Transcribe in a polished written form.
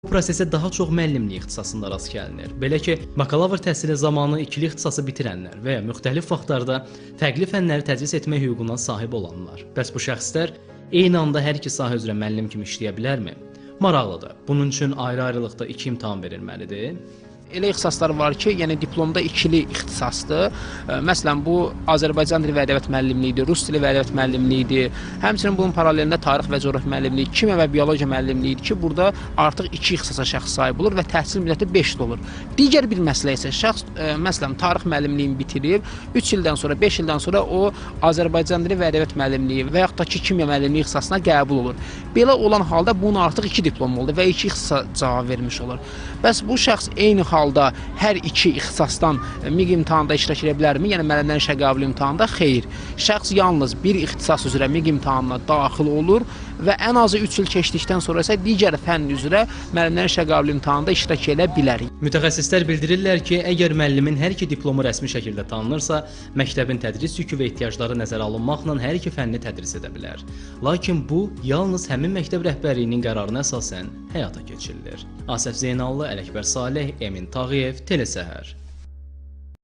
Bu prosesə daha çox müəllimlik ixtisasında rast gəlinir. Belə ki, bakalavr təhsili zamanı ikili ixtisası bitirənlər və ya müxtəlif vaxtlarda fərqli fənləri tədris etmək hüququna sahib olanlar. Bəs bu şəxslər eyni anda hər iki sahə üzrə müəllim kimi işləyə bilərmi? Maraqlıdır. Bunun üçün ayrı-ayrılıqda iki imtahan verilməlidir. Elə ixtisaslar var ki, yəni diplomda ikili ixtisasdır. Məsələn, bu Azərbaycan dili və ədəbiyyat müəllimliyidir, rus dili və ədəbiyyat müəllimliyidir. Həmçinin bunun paralelində tarix və coğrafiya müəllimliyi, kimya və biologiya müəllimliyidir ki, burada artıq iki ixtisasa şəxs sahib olur və təhsil müddəti 5 il olur. Digər bir məsələ isə şəxs məsələn tarix müəllimliyini bitirib, 3 ildən sonra, 5 ildən sonra o Azərbaycan dili və ədəbiyyat müəllimliyi və yaxud da ki, kimya müəllimliyi ixtisasına qəbul olur. Belə olan halda bunun artıq iki diplomu oldu və iki ixtisasa cavab vermiş olur. Bəs bu şəxs eyni halda hər iki ixtisasdan MİQ imtahanında iştirak edə bilərmi? Yəni müəllimlərin işə qəbul imtahanında xeyr. Şəxs yalnız bir ixtisas üzrə MİQ imtahanına daxil olur və ən azı 3 il keçdikdən sonra isə digər fənn üzrə müəllimlərin işə qəbul imtahanında iştirak edə bilər. Mütəxəssislər bildirirlər ki, əgər müəllimin hər iki diplomu rəsmi şəkildə tanınırsa, məktəbin tədris yükü və ehtiyacları nəzərə alınmaqla hər iki fənni tədris edə bilər. Lakin bu yalnız həmin məktəb rəhbərliyinin qərarına əsasən həyata keçirilir. Asəf Zeynallı, Ələkbər Saleh, Emin Tağıyev, Telesəhər.